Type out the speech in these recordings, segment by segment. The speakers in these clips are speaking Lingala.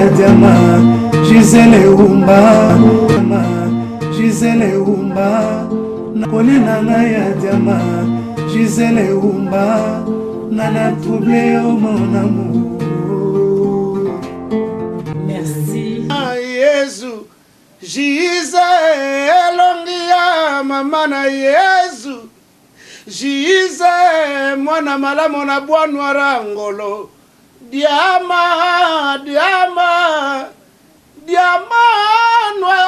Diama Gisele Umba, Gisele Umba, koli na ngai ya diama Gisele Umba, nana trouble yo mon amour. Merci. Ah, Yesu Jize elongi ya mama na Yesu Jize mwana malamu na bwanwara ngolo Diama, diama, diama noir.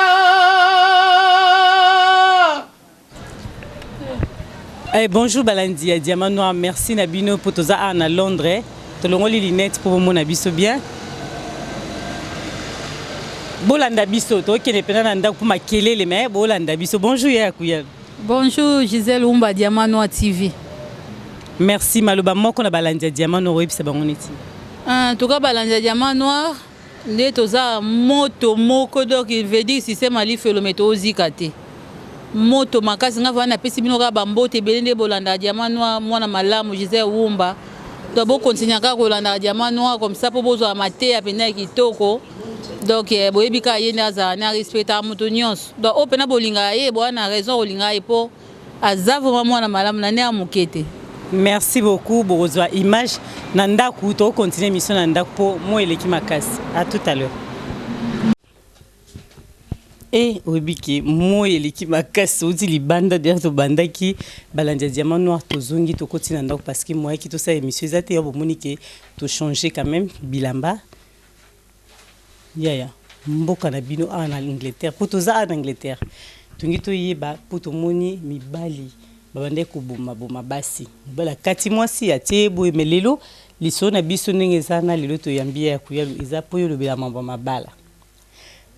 Hey, eh, bonjour balandi ya Diamant Noir, merci na bino po toza awa na Londres. Tolongoli lunette po bomona biso bien. Bolanda biso, tokende pena na ndako po makelele mais bolanda biso. Bonjour ya Kuyal. Bonjour Gisèle Umba Diamant Noir TV. Merci maloba moko na balandi ya Diamant Noir oyebisa bango neti. En tout cas balandi ya Diamant Noir nde toza moto moko, donc il veut dire système alifelo mais tozika te. Moto makasi nga vana napesi bino kaka bambote ebele nde bolanda Diamant Noir, mwana malamu Gisèle Wumba. Donc bo continuer kaka kolanda Diamant Noir comme ça po bozwa mateya mpenza ya kitoko. Donc eh, boyebi kaka ye nde azala na respectaka moto nyonso. Donc oyo mpena bolingaka ye, boa na raison kolingaka ye mpo aza vraiment mwana malamu na nde ya moke te. Merci beaucoup, bokozwa image na ndako, tokocontinue émission na ndako mpo mo eleki makasi. À tout à l'heure. E oyebi ke moi eleki makasi, outi libanda deja, tobandaki balandi ya Diamant Noir, tozongi, tokoti na ndako parce que moyaki tosala émission eza te. Ya bomoni ke tochange quand même bilamba. Yaya, mboka na bino awa na Angleterre, mpo toza awa na Angleterre, tongi toyeba mpo tomoni mibali babandaki kobomaboma basi, mobali akati mwasi atie ye boye. Me lelo lisolo na biso ndenge eza na lelo, toyambi ya Kuyalu eza mpo yo olobela mambo ya mabala.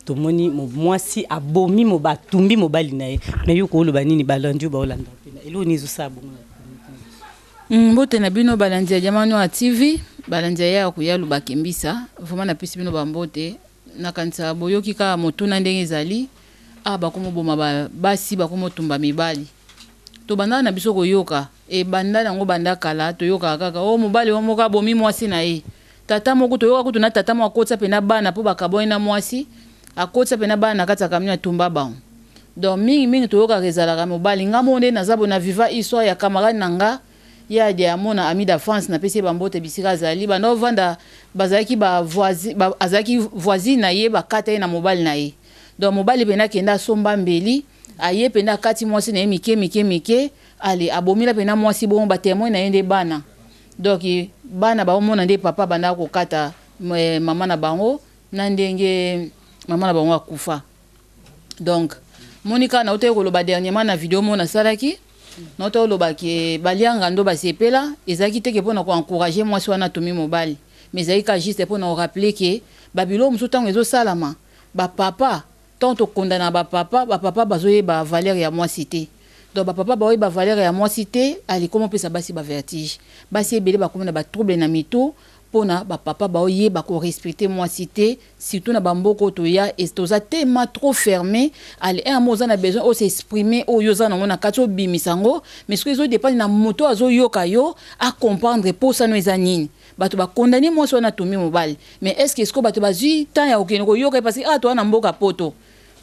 Tomoni mwasi abomi, atumbi mobali na ye. Me yo kooloba nini? Balandi oyo baolanda mpena eloko nini ezosala bongo na biso? Mbote na bino balandi ya Diamant Noir TV, balandi ya Yaya Kuyalu Bakembisa, vraiment napesi bino bambote. Nakanisa boyoki kaka motuna ndenge ezali awa, bakomoboma basi, bakomotumba mibali. Tobandaka na biso koyoka ebanda yango banda kala, toyokaka kaka o mobali o moko abomi mwasi na ye, tata moko toyoka kutu na tata moko akotisa mpe na bana mpo bakabwani na mwasi, akotisa mpe na bana na kati ya camion, atumba bango. Donc mingimingi toyokaka ezalaka mobali. Nga moko nde naza boye na viva histoire ya camarade na nga ya Diamona, ami d'enfance, napesi ye bambote bisika azali. Banda ovanda bazalaki ba voisin ba, azalaki voisine na ye, bakata ye na mobali na ye. Donc mobali mpena akenda asomba mbeli, aye mpena akati mwasi na ye mike mike mike, ale abomila mpena mwasi bongo. Batémoin na ye nde bana. Donc bana baomona nde papa bandaka kokata mama na bango na ndenge mama na bango akufa. Donc monika nautaki koloba dernièrement na video moko nasalaki, nauta koloba ke balianga ndo basepela, ezalaki teke mpona koencourage mwasi wana atomi mobali, mais ezalaki ka juste mpona korappeler ke babiloko mosusu ntango ezosalama, bapapa, ntango tokondana bapapa, bapapa bazoyeba valeur ya mwasi te. Donc bapapa baoyeba valeur ya mwasi te, alikoma opesa basi bavertige, basi ebele bakomi na batrouble na mitu mpona bapapa baoyeba korespecte mwasi te. Surtout na bamboka oyo toya, toza tellement trop fermé. Ale un mot, oza na besoin oyo s'exprimer, oyo oza nango na kati, obimisa yango, mais soki ezodépendre na moto azoyoka yo, acomprendre mposano eza nini. Bato bakondane mwasi wana atumbi mobali, mais est ce que sikoyo bato bazwi temps ya kokende koyoka ye? Parce que awa toza na mboka poto,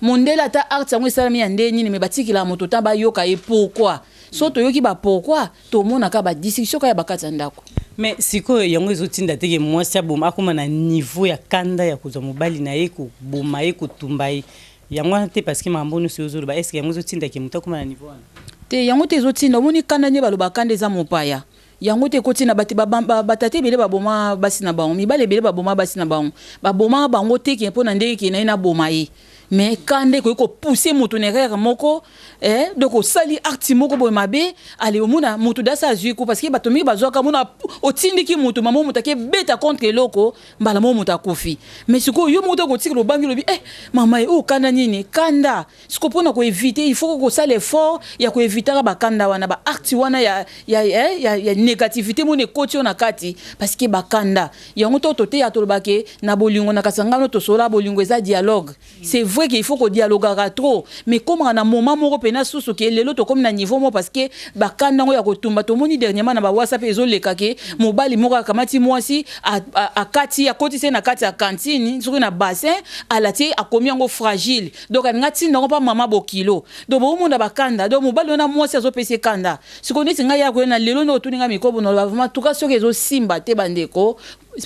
mondele, ata acte yango esalami ya nde nini, mais batikelaka moto temps bayoka ye pourquoi. So toyoki ba pourquoi, tomonaka badiscussion kaka ya bakati ya ndako. Mais sikoyo yango ezotinda teke mwasi aboma, akóma na niveau ya kanda ya kozwa mobali na ye, koboma ye, kotumba ye, yango wana te? Parce que makambo nyonso ozoloba, est ce que yango ezotindake moto akóma na niveau wana? Te, yango te ezotinda. Omoni kanda nde baloba kanda eza mopaya, yango te ekotinda. Batata ebele baboma basi na bango, mibali ebele baboma basi na bango. Babomaka bango te ke mpo na ndenge ke na ye naboma ye, mais kanda ekoki kopousse moto na erreur moko, donc osali acte moko boye mabe. Ale omona moto dasa azwi ko, parce que bato mingi bazwaka mona otindiki moto mama, moto akebeta contre eloko, mbala moko moto akufi. Mais sikoyo yo moko te kotikala obangi, olobi: "Eh mama ye oyo, kanda nini?" Kanda siko mpona koevite, il faut kosala effort ya koevitaka bakanda wana, baacte wana ya négativité mona ekoti yo na kati, parce que bakanda yango to toteya, tolobake na bolingo na kasangano, tosola bolingo eza dialogue, c'est vrai. vrai qu'il faut kodialogaka trop, mais komaka na moment moko mpena susu ke lelo tokomi na niveau moko, parce que bakanda yango ya kotumba. Tomoni dernièrement na baWhatsApp ezoleka ke mobali moko akamati mwasi, akati, akotisi ye na kati ya cantine, soki na bassin, alati ye, akomi yango fragile. Donc alinga atinda yango mpa mama bokilo. Donc bomona bakanda. Donc mobali wana, mwasi azopesa ye kanda. Sikoyo neti ngai ya koye na lelo nde otuni ngai mikobo, naloba vraiment tuka soki ezosimba te, bandeko,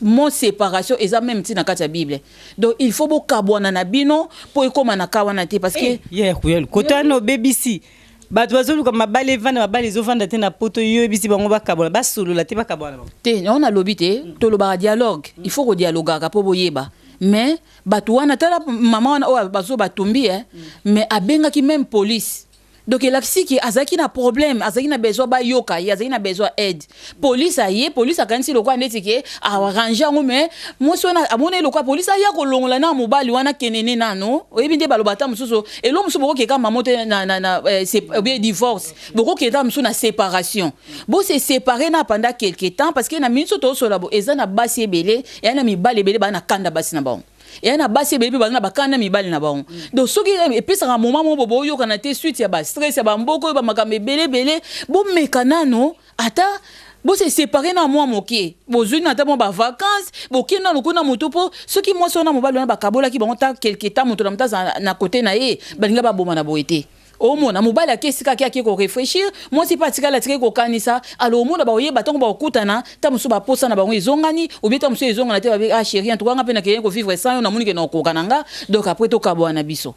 mo séparation eza même ntina kati ya Bible. Donc il faut bokabwana na bino mpo ekóma na ka wana te, parce que Ye koya koto wana, obebisi bato bazoluka mabala evanda, mabala ezovanda te na Poto. Yo oyebisi bango bakabwana, basolola te, bakabwana bango. Te, yango nalobi te, tolobaka dialogue, il faut kodialogaka mpo boyeba. Mais bato wana, tala mama wana oyo bazo batumbi, mais abengaki même police. Donc elakisi ke azalaki na problème, azalaki na besoin bayoka ye, azalaki na besoin aide. Police aye, police akanisi lokola neti ke arrange yango, mais mwasi wana amoni lokola police aya kolongola na mobali wana kenene nano. Oyebi nde baloba, ata mosusu elo mosusu bokokeka mamo te na bien divorce, bokokenda mosusu na séparation, bose séparer na pendant quelque temps, parce que na minso tozosola bo eza na basi ebele, eya na mibali ebele baa na kanda basi na bango, eya na basi ebele mpe baza na bakanda mibali na bango. Donc soki epesaka moment moko bo boyokana te, suite ya bastress ya bamboka oyo, bamakambo ebele ebele, bomeka nano ata bose séparer na mwa moke, bozwi na ata mwa bavacance, bokende nano kuna motu, mpo soki mwasi wana, mobali wana bakabolaki bango ta quelque temps, moto na moto aza na kote na ye, balinga baboma na boye te. Omona mobali ake esika ake korefléchir, mwasi mpe atikali, atikali kokanisa. Alors omona bakoyeba ntango bakokutana, ta mosusu baposa na bango ezongani, obie ta mosusu ezongana te. Babe: "Ah chéri, en tout cas nga mpe nakeye kovivre sans yo, namoni ke na okoka na nga." Donc après tokabwana na biso.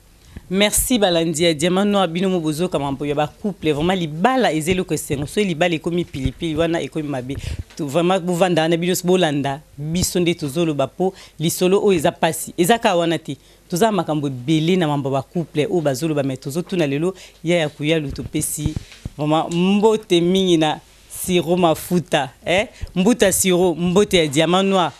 Merci balandi ya Diamant Noir. Bino mo bozoka mambo ya bacouple, vraiment libala eza eloko esengo. So libala ekomi pilipili wana, ekomi mabe. Vraiment bovanda wana, bino bolanda biso nde tozoloba, mpo lisolo oyo eza mpasi, eza kaka wana te. Toza makambo ebele na mambo ya bacouple oyo bazoloba, mais tozotuna lelo ya ya koyalu. Topesi vraiment mbote mingi na Siro Mafuta, eh? Mbuta Siro, mbote ya Diamant Noir,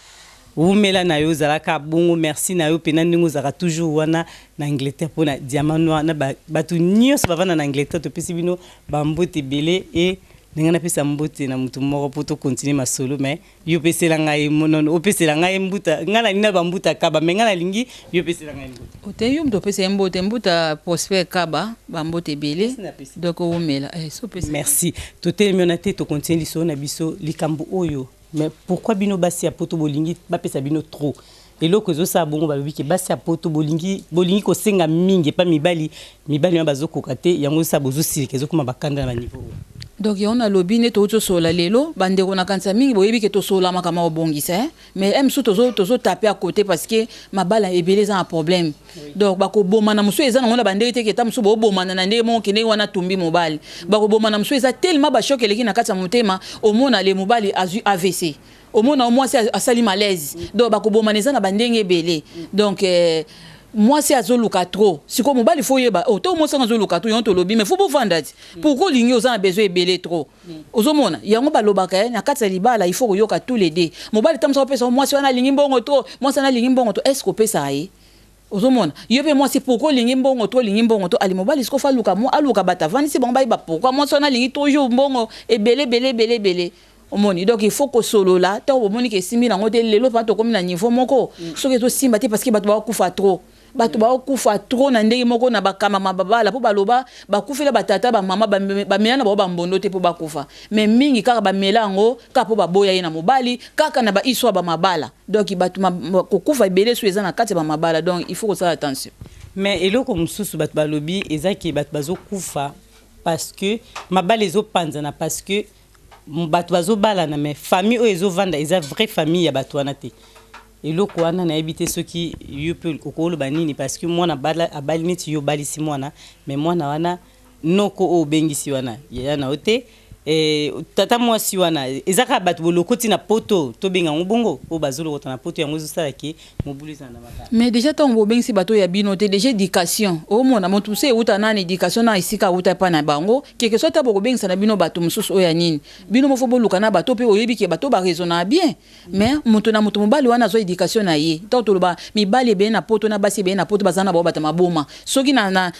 wumela na yo, ozalaka bongo. Merci na yo mpena ndenge ozalaka toujours wana na Angleterre mpona Diamant Noir na bato nyonso bavanda na Angleterre. Topesi bino bambote ebele. E ndenge napesa mbote na motu moko mpo tocontinue masolo, mais yo opesela ngai nono, opesela ngai mbuta. Ngai nalingi na bambuta Kaba, mais ngai nalingi yo opesela ngai mbote. Ote yo moto opesa ye mbote, mbuta Prosper Kaba, bambote ebele. Donc owumela, so opesa. Merci. Totelemi wana te, tocontinue lisolo na biso, likambo oyo. Mais pourquoi bino basi ya Poto bolingi bapesa bino trop eloko ezosala bongo? Balobi ke basi ya Poto bolingi, bolingi kosenga mingi epa mibali, mibali wana bazokoka te, yango ezosala bozosilika, ezokoma bakanda na baniveau oyo. Donc yango nalobi nde touti tosolola lelo, bandeko, na kanisa mingi boyebi ke tosolola makambo ya kobongisa, mais mosusu tozotape à côté, parce que mabala ebele eza na problème. Donc bakobomana mosusu eza nango na bandenge te, ke ta mosusu bobomana na ndenge moko kende wana tumbi mobali, bakobomana mosusu eza tellement bachoc eleki na kati ya motema. Omona le mobali azwi AVC, omona mwasi asali malaise. Donc bakobomana eza na bandenge ebele. Donc mwasi azoluka trop, sikoyo mobali faut oyeba, oh, to mwasi anga azoluka trop, yango tolobi, mais faut bovanda ti. Pourquoi olingi, oza na besoin ebele trop? Ozomona yango balobaka, na kati ya libala il faut koyoka tous les deux. Mobali ta mosu opesa mwasi wana alingi mbongo trop, mwasi wana alingi mbongo trop, est ce que opesaka ye? Ozomona yo mpe mwasi, pourquoi olingi mbongo to olingi mbongo to ali? Mobali sikoyo faut aluka, aluka bato avandisi bango, bayeba pourquoi mwasi wana alingi toujours mbongo ebele ebele ebele ebele. Omoni, donc il faut kosolola. Ntango bomoni ke esimbi nango te, lelo mpa tokomi na niveau moko, soki ezosimba te, parce que bato bakokufa trop, bato bakokufa trop na ndenge moko na bakamama babala, mpo baloba bakufela batata, bamama bamela na bango bambondo te mpo bakufa, mais mingi kaka bamela yango kaka mpo baboya ye na mobali, kaka na bahistoire bamabala. Donc bato kokufa ebele so eza na kati ya bamabala. Donc il faut kosala attention. Mais eloko mosusu bato balobi eza ke bato bazokufa parce que mabala ezopanzana, parce que bato bazobalana, mais famille oyo ezovanda eza vraie famille ya bato wana te. Eloko wana nayebi te soki yo mpe okoloba nini, parce que mwana abali neti yo obalisi mwana, mais mwana wana, noko oyo obengisi wana yaya na yo te, tata mwasi wana eza kaka bato bolokoti na Poto, tobenga yango bongo, oyo bazolokota na Poto, yango ezosala ke mobulu ezala na mabala. Mais déjà ntango bobengisi bato ya bino te, déjà éducation, omona moto mosusu euta nani, éducation na esika auta epa na bango keke. So ata bokobengisa na bino bato mosusu oyo ya nini, bino mofo boluka na bato mpe oyebi ke bato baraisonnaka bien. Mais moto na moto, mobali wana azwa éducation na ye. Ntango toloba mibali ebele na Poto na basi ebele na Poto baza na bango bato maboma, soki na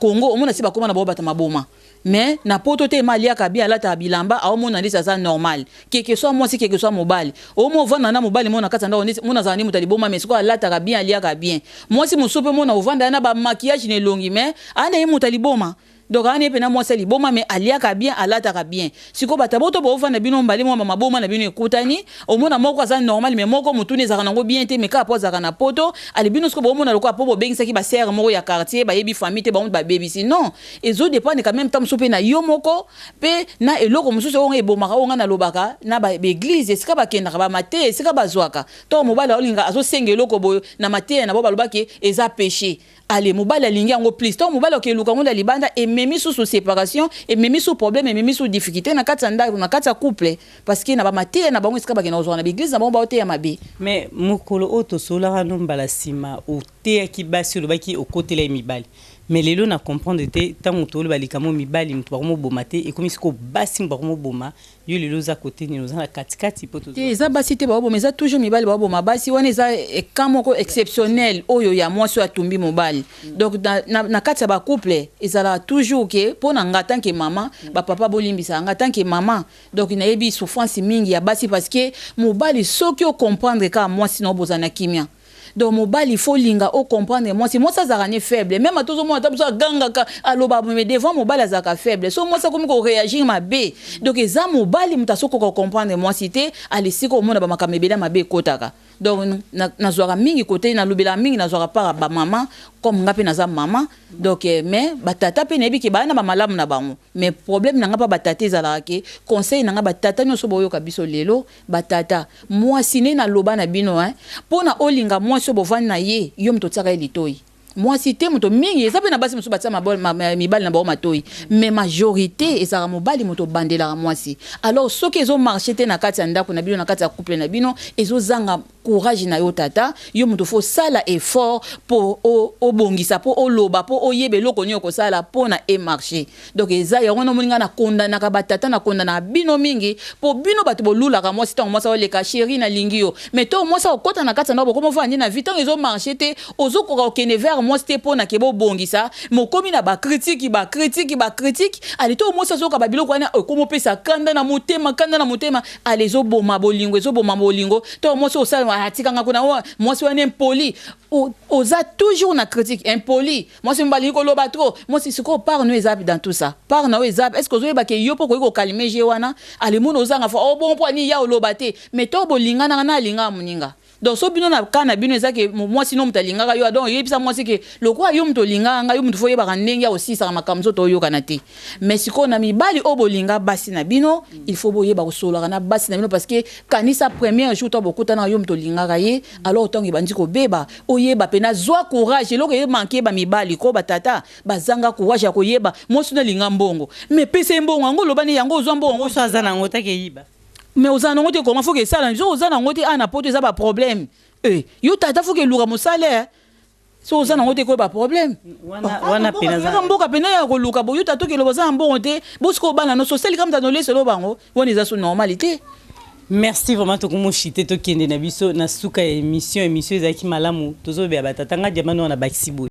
Congo omona si bakóma na bango bato maboma. Mais na poto te, ma aliaka bien, alataka bilamba, aomona ndeti aza normal. Keke soit mwasi, keke soit mobali, omo ovanda na mobali mo na kati ya ndako, ndeti mona azala nde moto aliboma, mais sikoyo alataka bien, aliaka bien. Mwasi mosusu mpe mona ovanda na bamaquillage na elongi, mais aa ye moto aliboma. Donc aa ye mpe na mwasi aliboma, mais aliaka bien, alataka bien. Sikoyo bato boto boovanda bino mbali, mwa maboma na bino ekutani, omona moko aza normal, mais moko motuni ezalaka nango bien te, mais kaka po azalaka na poto. Ale bino sikoyo boomona lokola po bobengisaki basere moko ya quartier, bayebi famille te, bango babebisi. Non, ezodépendre quand même ntango mosusu mpe na yo moko mpe na eloko mosusu oyo ebomaka. Oyo nga nalobaka na baéglise, esika bakendaka bamateya, esika bazwaka ntongo mobali aolinga, azosenga eloko boye na mateya na bo, balobaki eza péché. Ale mobali alingi yango plus. Ntongo mobali okeluka yango na libanda, ememi susu séparation, ememi su problème, ememi su difficulté na kati ya ndako, na kati ya couple, parce que na bamateya na bango, esika bakenda kozwaka na baéglise na bango, baoteya mabe. Mais mokolo oyo tosolaka no mbala nsima, oteyaki basi, olobaki okotela ye mibali, mais lelo na comprendre te. Ntango toloba likambo mibali moto bakomoboma te, ekomi sikoyo basi moto bakomoboma. Yo lelo oza kote nini? Oza na katikati mpo te? Eza basi te baoboma, eza toujours mibali baoboma basi. Wana eza cas moko exceptionnel oyo ya mwasi oyo atumbi mobali. Donc na kati ya bacouple ezalaka toujours ke mpo na nga tant que mama, bapapa bolimbisaka nga tant que mama, donc nayebi souffrance mingi ya basi, parce que mobali, soki ocomprendre kaka mwasi na obozala na kimia. Donc mobali, faut linga ocomprendre mwasi. Mwasi azalaka ne faible, même ata ozomona ata biso agangaka, aloba, mais devant mobali azalaka faible. So mwasi akomi koréagir mabe, donc eza mobali moto azokoka kocomprendre mwasi te. Alesika omona bamakambo ebele mabe ekotaka. Donc nazwaka mingi kote, nalobelaka mingi, nazwaka part bamama, comme nga mpe naza mama. Donc mais batata mpe nayebi ke baya na bamalamu na bango, mais problème na nga mpa batata ezalaka ke conseil na nga, batata nyonso boyoka biso lelo, batata, mwasi nde naloba na bino, hein, mpo na olinga mwasi oyo bovandi na ye, yo moto otiaka ye litoi. Mwasi te moto mingi eza mpe na basi mosusu batia mibali na bango matoi, mais majorité ezalaka mobali moto obandelaka mwasi. Alors soki ezomarche te na kati ya ndako na bino, na kati ya couple na bino, ezozanga courage na yo tata, yo moto faut osala effort mpo obongisa, mpo oloba, mpo oyeba eloko nini okosala mpo na emarche. Donc eza yango wana omoni ngai nakondanaka batata, nakondanaka bino mingi, mpo bino bato bolulaka mwasi. Ntango mwasi aoleka, chéri, nalingi yo, mais to mwasi akokɔta na kati ya ndako, bokoma ofanda nde na vie. Ntango ezomarche te, ozokoka kokende vers mwasi te mpo na ke bobongisa, mokomi na bacritique, bacritique, bacritique. Ale to mwasi azoyoka babiloko wana, ekoma opesa kanda na motema, kanda na motema. Ale ezoboma bolingo, ezoboma bolingo. To mwasi osala, atikanga kuna, mwasi wana impoli, oza toujours na critique, impoli, mwasi mobali koloba trop. Mwasi sikoyo, part no eza dans tout ça? Part na yo eza? Est ce que ozoyeba ke yo mpo koki kocalmer je wana? Alemona ozanga fo obon mpo ani ya oloba te, mais to bolinganaka na alingaka moninga. Donc so bino na ka na bino eza ke mwasi no moto alingaka yo, donc oyebisa mwasi ke lokola yo moto olingaka ngai, yo moto faut oyebaka ndenge ya kosisaka makambo so toyokana te. Mais sikoyo na mibali oyo bolinga basi na bino, il faut boyeba kosololaka na basi na bino, parce que kanisa premier jour to bokutana, yo moto olingaka ye. Alors ntango ebandi kobeba, oyeba mpe zwa courage. Eloko emanke bamibali ko batata bazanga courage ya koyeba mwasi no alinga mbongo, mais pesa ye mbongo yango, oloba ne yango ozwa mbongo. So aza nango take eyiba. Mais oza nango te, koma faut ke esala so oza nango te. Awa na poto eza baproblème. Eh, yo tata, faut ke eluka mosala. So oza nango te, koyeba problème. Wana pena mboka pena ya koluka boyo tata okeloba oza na mbongo te, bosika obana nyonso osalika moto anoleselo bango, wana eza so normal te. Merci vraiment. Tokomoshite, tokende na biso na suka ya émission. Émission ezalaki malamu. Tozobela batata. Nga diamano wana bakisi boye,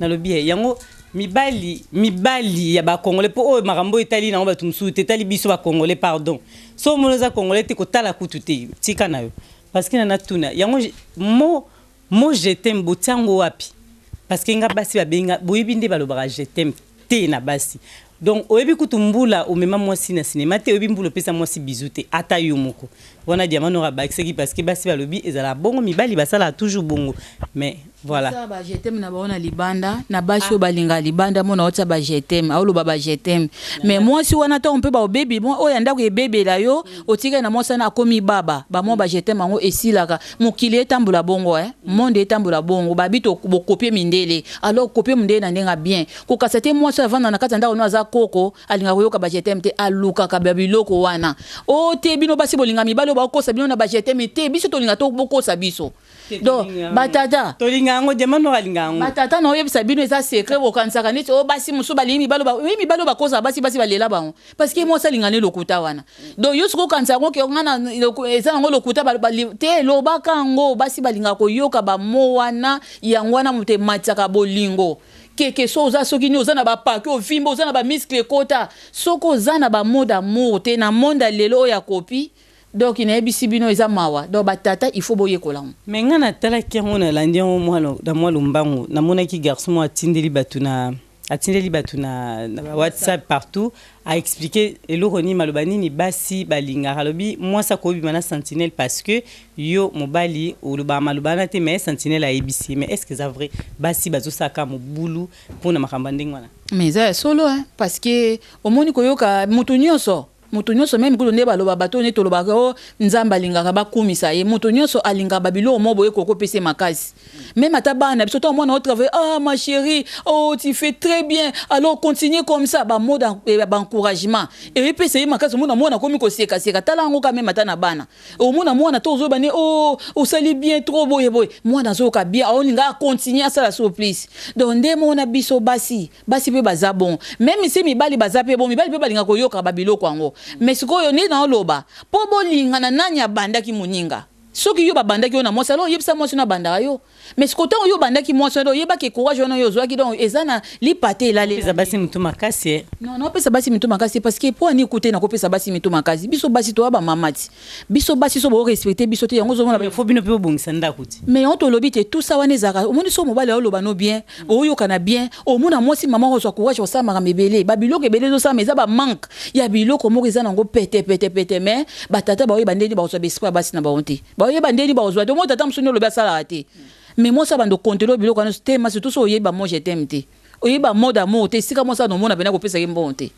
nalobi ye yango mibali, mibali ya bacongolais, mpo oyo makambo etali nango bato mosusu te, etali biso bacongolais. Pardon, so omoni oza congolais te, kotala kutu te, tika na yo, parce que na natuna yango mo je t'aime botiango wapi? Parce que nga basi babenga, boyebi nde balobaka je t'aime te na basi. Donc oyebi kutu mbula omema mwasi na cinéma te, oyebi mbula opesa mwasi bizu te, ata yo moko. Wana diamant noir abakisaki, parce que basi balobi ezala bongo, mibali basalaka toujours bongo, mais voilà. Ba je t'aime na bango na libanda, na basi oyo balingaka libanda, mona otia ba je t'aime, aoloba ba je t'aime, mais mwasi wana ntango mpe baobebi oyo ya ndako ebebela yo, otikali na mwasi wana, akomi baba bamwa, ba je t'aime yango esilaka. Mokili etambola bongo, eh? Monde etambola bongo, babi bokopie mindele. Alors kopie mindele na ndenge bien, kokasa te. Mwasi oyo avanda na kati ya ndako no aza koko, alingaka koyoka ba je t'aime te, alukaka babiloko wana. O te, bino basi bolinga mibali oyo bakokosa bino na ba je t'aime te. Biso tolinga to bokosa biso. Donc batata, Tolinga yango, Diamant Noir alinga yango. Batata, na oyebisa bino, eza secret. Bokanisaka neti oyo basi mosusu balingi mibali, oyi mibali oyo bakozala basi, basi balela bango parce que mwasi alinga nde lokuta wana. Donc yo soki okanisa yango ke nga na eza yango lokuta te, lobaka yango. Basi balingaka koyoka bamo wana. Yango wana moto ematisaka bolingo. Keke so oza, soki nini, oza na bapake, ovimba, oza na bamuscle ekota, soki oza na bamots d'amour te na monde ya lelo oyo ya kopi, donc nayebisi bino, eza mawa. Donc batata, il faut boyekola yango. Mais ngai natalaki yango, nalandi yango na mwa lombango. Namonaki garçon moko atindeli bato na ba WhatsApp partout, aexpliquer eloko nini, maloba nini basi balingaka. Alobi mwasi akobima na sentinelle parce que yo mobali olobaka maloba wana te, mais sentinelle ayebisi ye. Mais est ce que eza vrai, basi bazosalaka mobulu mpona makambo ya ndenge wana? Mais eza ya solo, hein, parce que omoni, koyoka moto nyonso, moto nyonso, même kutu nde baloba, bato nde tolobaka o Nzambe alingaka bakumisa ye. Moto nyonso alingaka babiloko mo boye kokopesa ye makasi. Même ata bana na biso, ntango mwana otravaille: "Ah, ma chérie, oh, tu fais très bien, alors continue comme ça." Bamots baencouragement eyepesa ye makasi. Omona mwana akomi kosekaseka. Tala yango ka même ata na bana, omona mwana to ozoyeba ne: "Oh, osali bien trop." Boye boye mwana azoyoka bien, aolinga acontinue, asala so plus. Donc nde mona biso basi, basi mpe baza bon, même si mibali baza mpe bon, mibali mpe balinga koyoka babiloko yango. Mais sikoyo nde naoloba, mpo bolingana, nani abandaki moninga? Soki yo babandaki yo na mwasi, alors oyebisa mwasi wana abandaka yo. Mais sikoyo ntango yo obandaki mwasi wana, oyebaki courage wana oyo ozwaki, donc eza na lipate elalela. Eza basi motu makasi, eh. Non, naopesa basi mito makasi parce que mpo ani kute nakopesa basi mito makasi. Biso basi toya bamama ti biso basi so boorespecte biso te, yango ozomona. Faut bino mpe bobongisa ndako ti. Mais yango tolobi te, tout ça wana ezalaka, omoni, so mobali aoloba no bien, oyokana bien, omona mwasi mama ozwa courage kosala makambo ebele. Babiloko ebele ezosalama, eza bamanque ya biloko moko eza nango pete pete pete. Mais batata baoyeba ndeni bakozwa baesprit ya basi na bango te, baoyeba ndeni bakozwa te. Omoni tata mosusu nde olobi asalaka te, mais mwasi abanda kokontele biloko wana te. Ma surtout so oyeba mot "je t'aime" te, oyeba mot d'amour te, esika mwasi anomona pena kopesaki mbongo te.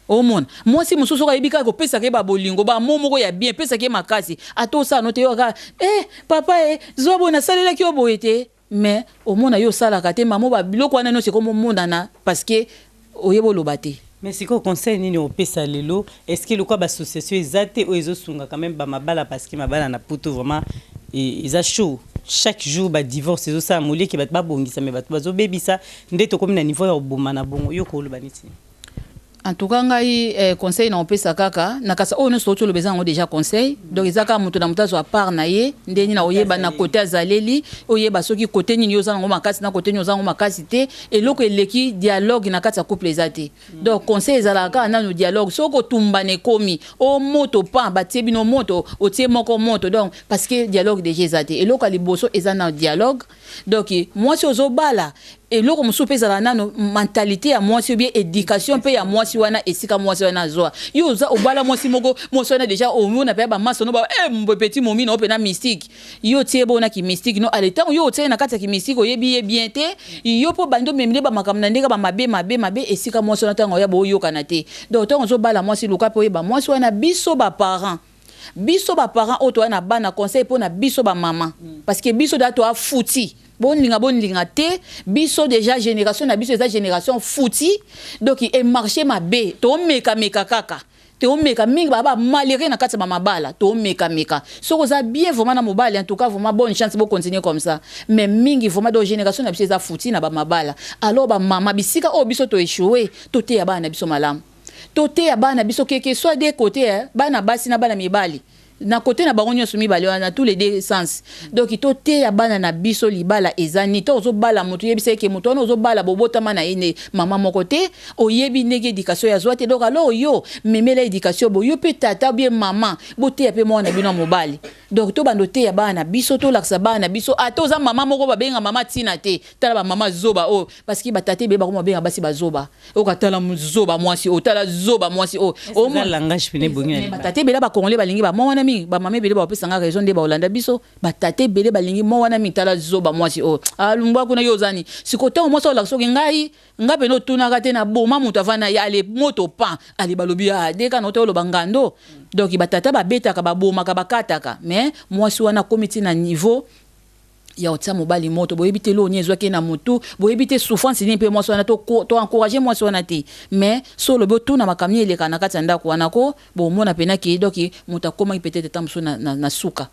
Omona mwasi mosusu oyo ayebi kaka kopesaka ye babolingo, bamo moko ya bien, epesaka ye makasi. Ata osala no te, yo kaka: "Eh, papa, e zwa boye, nasalelaki yo boye te." Mais omona yo osalaka te, mamo babiloko wana nyonso ekomomonana parce que oyeba oloba te. Mais sikoyo conseil nini opesa lelo? Est ce que lokwa baassociation eza te oyo ezosunga quand même bamabala? Parce que mabala na Poto vraiment eza chaud. Chaque jour badivorce ezosala molieke, bato babongisa, mais bato bazobebisa nde tokomi na niveau ya koboma na bongo. Yo koloba neti? En tout cas ngai, conseil na opesa kaka na kasa oyo nyonso touti oloba, eza yango déjà conseil. Donc eza kaka moto na moto azwa part na ye, ndeni na oyeba na kote azaleli, oyeba soki kote nini yo oza nango makasi, na kote nini oza nango makasi te. Eloko eleki dialogue na kati ya couple eza te. Donc conseil ezalaka kaka nano dialogue. Soki kotumbana ekomi o moto pan, batie bino moto, otie moko moto, donc parce que dialogue déjà eza te. Eloko ya liboso eza na dialogue. Donc mwasi ozobala, eloko mosusu mpe ezala nano mentalité ya mwasi, obie éducation mpe ya mwasi wana, esika mwasi wana azwa. Yo oza obala mwasi moko, mwasi wana déjà omona mpe bamasa no ba eh, petit momi na mpe na mystique. Yo tie bonaki mystique no ale, ntango yo otie na kati ya kimystique, oyebi ye bien te, yo mpo bandi omemile bamakambo na ndenge bamabe mabe mabe. Esika mwasi wana, ntango oya, boyokana te. Donc ntango ozobala mwasi, luka mpe oyeba mwasi wana. Biso baparent, biso baparent oyo toya na bana, conseil mpo na biso bamama, parce que biso da toa futi, bolinga bolinga te, biso déjà génération na biso eza génération futi. Donc emarché mabe, tomekameka kaka, toomeka mingi, baa bamalheureux na kati ya bamabala. Tomekameka, soki oza bien vraiment na mobali, en tout cas vraiment bonne chance, bocontinue comme ça. Mais mingi vraiment, donc génération na biso eza futi na bamabala. Alors bamama, bisika oyo biso toéchoué, toteya bana na biso malamu, toteya bana na biso keke soit de côté, bana basi na bana mibali, na kote na bango nyonso mibale wana, na tous les deux sens. Donc toteya bana na biso libala eza nini. To ozobala moto, oyebisa eke moto wana ozobala, bobotama na ye ne mama moko te, oyebi ndenge éducation ya zwa te. Donc alors yo memela éducation bo yo mpe tata bien mama, boteya mpe mwana na bino ya mobali. Donc tobanda oteya bana na biso, tolakisa bana na biso. Ata oza mama moko babenga mama ntina te, tala bamama zoba oyo, parce que batata ebele bakoma babenga basi bazoba. Okatala zoba mwasi oyo, tala zoba mwasi oyo. Langage pene ebongi na. Batata ebele bakongole balingi bamwa wana mingi. Bamama ebele bapesanga raison nde baolanda biso. Batata ebele balingi mwa wana mingi: "Tala zoba mwasi oyo, alumbwa kuna." Yo ozani siko ntango mwasi olakisa soki ngai nga pene otunaka te, na boma moto avanda ye, ale moto pan, ale balobi deka na ote oloba ngando. Donc batata babetaka, babomaka, bakataka, mais mwasi wana akomi ti na niveau ya kotia mobali moto. Boyebi te loni ezwaki na motu, boyebi te souffrance nini mpe mwasi wana. Toencourage mwasi wana te, mais so olobi otuna makambo nini eleka na kati ya ndako wana, ko bomona mpena ke donc moto akomaki peut-être ta mosusu na suka.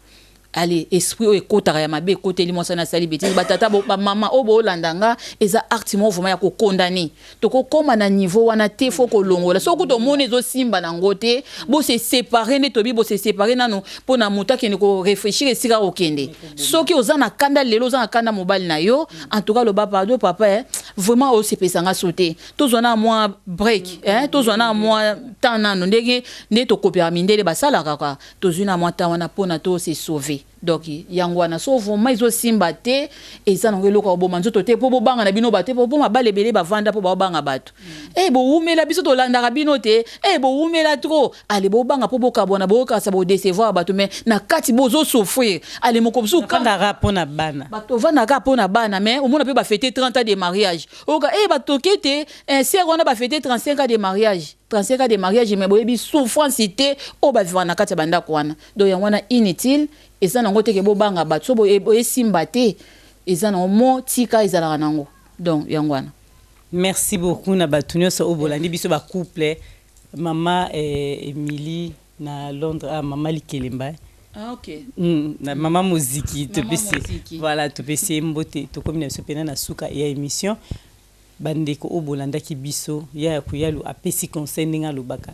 Ale, esprit oyo ekotaka ya mabe ekoteli mwasi wana, asali bétise. Batata, bamama oyo boolanda nga, eza acte moko vraiment ya kokondane. Tokokóma na niveau wana te. Faut kolongola. Soki tomoni ezosimba nango te, bose séparer. Nde tobi bose séparer nano mpo na moto akende koréfléchir esika kokende. Soki oza na kanda lelo, oza na kanda mobali na yo, en tout cas loba: "Pardon papa, eh, vraiment osepesanga so te. Tozwa na mwa break, eh, tozwa na mwa temps nano." Ndenge nde tokopiaka mindele basalaka kaka, tozwi na mwa temps wana mpona to se sauver. Donc yango wana, so vraiment ezosimba te, eza nango eloko ya koboma nzoto te, mpo bobanga na bino bato te, mpo mabala ebele bavanda mpo baobanga bato. E bowumela, biso tolandaka bino te. E bowumela trop. Ale, bobanga mpo bokabwana, bokasa bodécevoir bato, mais na kati bozosouffrir. Ale, moko mosusu Nafandaka mpo na bana. Bato ovandaka mpo na bana, mais omona mpe bafêter 30 ans de mariage. Oyoka e batoke te, sere wana bafêter 35 ans de mariage, 35 ans de mariage, mais boyebi souffrance te oyo bavivaka na kati ya bandako wana. Donc yango wana, inutile, eza nango teke bobanga bato. So esimba te, eza nango mo tika ezalaka nango. Donc yango wana. Merci beaucoup na bato nyonso oyo bolandi biso, bacouple mama Emilie na Londres, ah, mama Likelemba. Ah, ok. Na mama Moziki. Topesi Moziki. Voilà, topesi ye mbote. Tokomi na biso mpena na suka ya émission. Bandeko oyo bolandaki biso, ya Koyalu apesi conseil ndenge alobaka.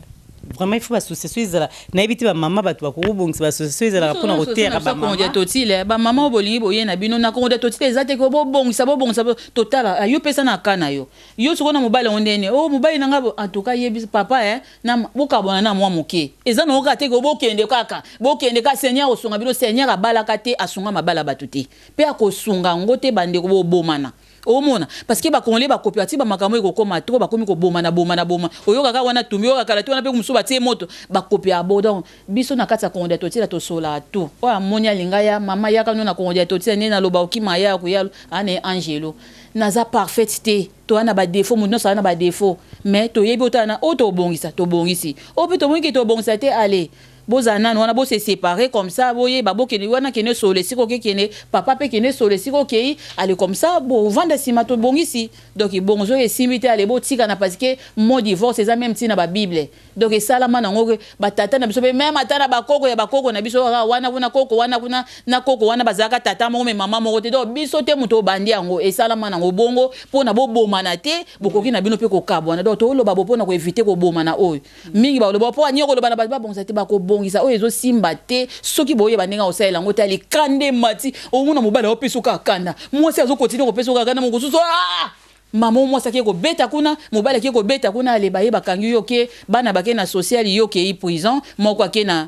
Vraiment, il faut baassociation ezala. Nayebi te, bamama, bato bakokobongisa baassociation ezalaka mpona koteyaka Kongo bamama. Totile, bamama oyo bolingi boye na bino na Kongo dia Totile, eza te ke bobongisa, bobongisa, totala. Ah, yo pesa na ka na yo, yo sikoyo na mobali yango ndeni o mobali na nga en tout cas yebi papa, eh, na bokabwana na mwa moke. Eza nango kaka te ke bokende kaka, bokende kaka. Seigneur osunga bino. Seigneur abalaka te, asunga mabala bato te, mpe akosunga yango te. Bandeko, bobomana, omona, parce que bakongole bacoopérative, bamakambo ekokóma trop, bakomi kobomana, bomana, boma. Oyokaka wana tumbi, oyokaka te wana mpe mosusu batie moto, bakopi abo. Donc biso na kati ya Kongo dia Totila, tosolaka tout. Oyo amoni alinga ya mama, yaka no na Kongo dia Totila. Nde naloba okima ya koya ane angelo. Naza parfaite te, toya na badéfaut, moto nyonso aza na badéfaut, mais toyebi otala na oyo tobongisa, tobongisi. Oyo mpe tomoniki tobongisa te, ale, bozala nanu wana, bose séparer comme ça, boyeba bokende wana, kende solo esika okekende, papa mpe kende solo esika okei. Ale, comme ça bovanda, nsima tobongisi. Donc bongo soki esimbi te, ale, botikana, parce que mo divorce eza même ntina babible. Donc esalama nango batata na biso mpe, même ata na bakoko ya bakoko na biso kaka wana kuna, koko wana kuna na koko wana bazalaka tata moko mais mama moko te. Donc biso te moto obandi yango, esalama nango bongo. Mpona bobomana te, bokoki na bino mpe kokabwana. Donc toloba bo mpona koéviter kobomana oyo mingi baloba mpo ani koloba na bato babongisa te, bakobongisa oyo ezosimba te. Soki boyeba ndenge akosalela yango te, alikanda emati, omona mobali aopesa oka akanda, mwasi azokontinue kopesa oka akanda, mokosusu, ah! Mama, mwasi ake kobeta kuna, mobali ake kobeta kuna. Ale, baye bakangi yo ke bana bake na social, yo kei prison, moko ake na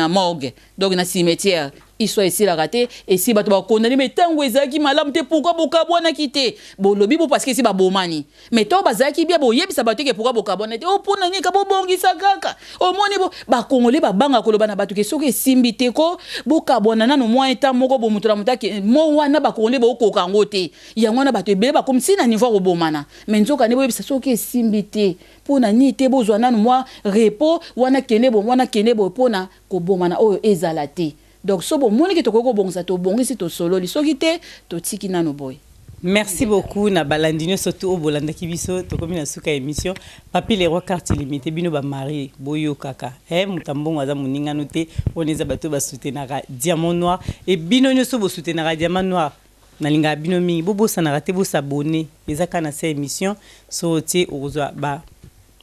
morgue, donc na cimetière. Histoire esilaka te. Esi bato bakondani, mais ntango ezalaki malamu te, pourquoi bokabwanaki te? Bolobi bo parce que esi babomani, mais ntango bazalaki bien, boyebisa bato eke pourquoi bokabwana te? O mpona nini ka bobongisa kaka? Omoni bo bakongole babanga koloba na bato ke soki esimbi te, ko bokabwana nano mwa eta moko bo moto na moto ake mo wana. Bakongole bokoka yango te. Yango wana bato ebele bakomi si na niveau ya kobomana. Mais nzoka nde boyebisa soki esimbi te, mpona nini te bozwa nanu mwa repos wana, kende bo wana, kende boye, mpona kobomana oyo ezala te. Donc so bomoni ke tokoki kobongisa, tobongisi, tosololi. Soki te, totiki nano boye. Merci beaucoup na balandi nyonso tu oyo bolandaki biso. Tokomi na suka ya émission. Papi Leroy, carte limité. Bino bamariés, boyokaka e moto mbongo aza moningano te. Wana eza bato basoutenaka Diamant Noir. E bino nyonso bosoutenaka Diamant Noir, nalingaka bino mingi. Bobosanaka te bos'abonner. Eza kaka na sa émission so otie, okozwa ba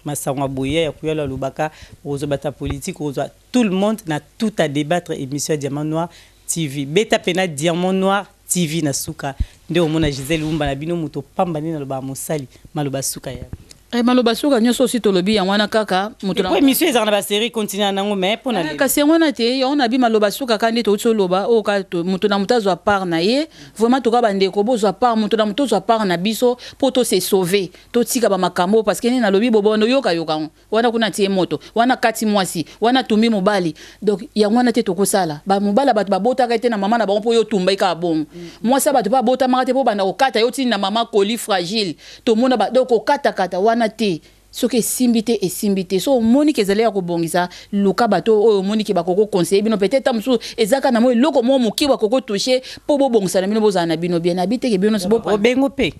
masango ya boye ya koyala alobaka, okozwa bato ya politique, okozwa tout le monde na Tout à débattre, émission ya Diamant Noir TV. Beta pena Diamant Noir TV na suka nde omona Gisele Wumba na bino, moto pamba nde nalobaka mosali maloba suka ya. Eh, maloba suka nyonso osi tolobi yango wana kaka moto po émission ezalaka na basérie continue nango, mais mpo na Eh, kasi yango wana te, yango na bi maloba suka kaka nde touti oloba oyo kaka moto na moto azwa part na ye. Vraiment, toka bandeko, bozwa part, moto na moto ozwa part na biso mpo tose sauver, totika bamakambo, parce que nini nalobi bobondo, oyokayoka yango wana kuna, tie moto wana, kati mwasi wana, tumbi mobali. Donc yango wana te tokosala. Bamobali ya bato babotaka te na mama na bango mpo oyo otumbai kaka bongo. Mwasi ya bato mpo abotamaka te mpo banda kokata yo ntina mama coli fragile tomona donc kokatakata wana te. Soki esimbi te, esimbi te. So omoni ke ezali ya kobongisa, luka bato oyo omoni ke bakoko conseiller bino. Peut-être ta mosusu eza kaka na mo eloko moko moke bakoko toucher mpo bobongisa na bino, bozala na bino bien. Nabi teke bino nyonso obengo mpe.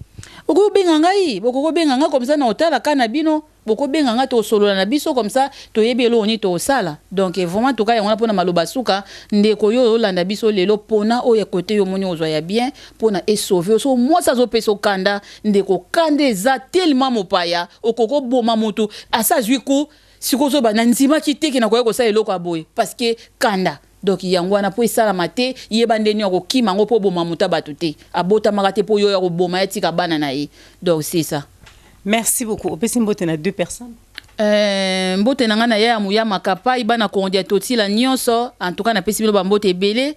Okoki kobenga ngai, bokoki kobenga ngai comme ça na otala ka na bino. Bokobenga nga, tosolola na biso, comme ça toyebi eloko nini tokosala. Donc vraiment toka yango wana mpona maloba suka. Ndeko yo ozolanda biso lelo, mpona oyo ekote yo omoni ozwa ya bien mpona esauve yo. So mwasi azopesa okanda, ndeko, kanda eza tellement mopaya, okoki oboma motu asa azwi ku sikoyo ozoba na ndimaki te ke nakoki kosala eloko ya boye parce que kanda. Donc yango wana, mpo esalama te, yeba ndeni ya kokima yango, mpo oboma moto ya bato te. Abotamaka te mpo yo ya koboma ye, tika bana na ye. Donc c'est ça. Merci beaucoup. Opesi mbote na deux personnes. Mbote na ngai na ya Muyama Kapai, bana Kondia Totila nyonso. En tout cas napesi bino bambote ebele.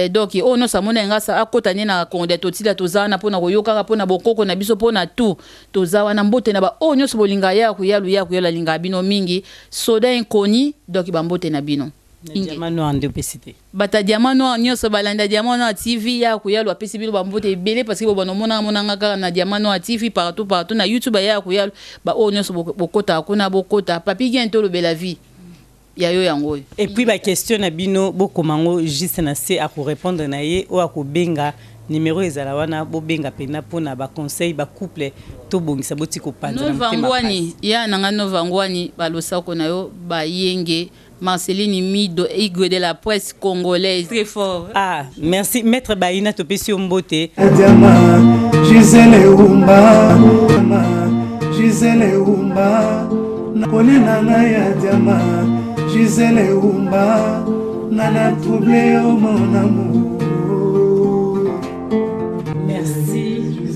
Donc oyo nyonso amoni nga akota nde na Kondia Totila, toza wana mpona koyokaka, mpona bokoko na biso, mpona tout, toza wana. Mbote na baoyo nyonso bolinga ya koyalu, ya koyalu alingaka bino mingi, soda inconnu. Donc bambote na bino. Diamant Noir nde opesi te? Bata Diamant Noir nyonso, balanda Diamant Noir TV. Ya koyalu apesi bino bambote ebele parce que bobanda omonanga monanga kaka na Diamant Noir TV, partout partout na YouTube ya koyalu. Baoyo nyonso bokotaka kuna, bokota Papi Gen, tolobela vie ya yo yango oyo. Et puis baquestion na bino, bokoma yango juste na se, akorépondre na ye. Oyo akobenga, numéro ezala wana, bobenga mpena mpona baconseil, bacouple tobongisa, boti kopanza na Nova motema. Ngwani ya nanga, Nova Ngwani, balosako na yo bayenge Marceline Mido, Igwe de la presse congolaise, très fort. Ah, merci maître Baina, topesi yo mbote. Diama Gisele Umba, Gisele Umba, koli na ngai ya diama, Gisele Umba, nana trouble yo, mon amour.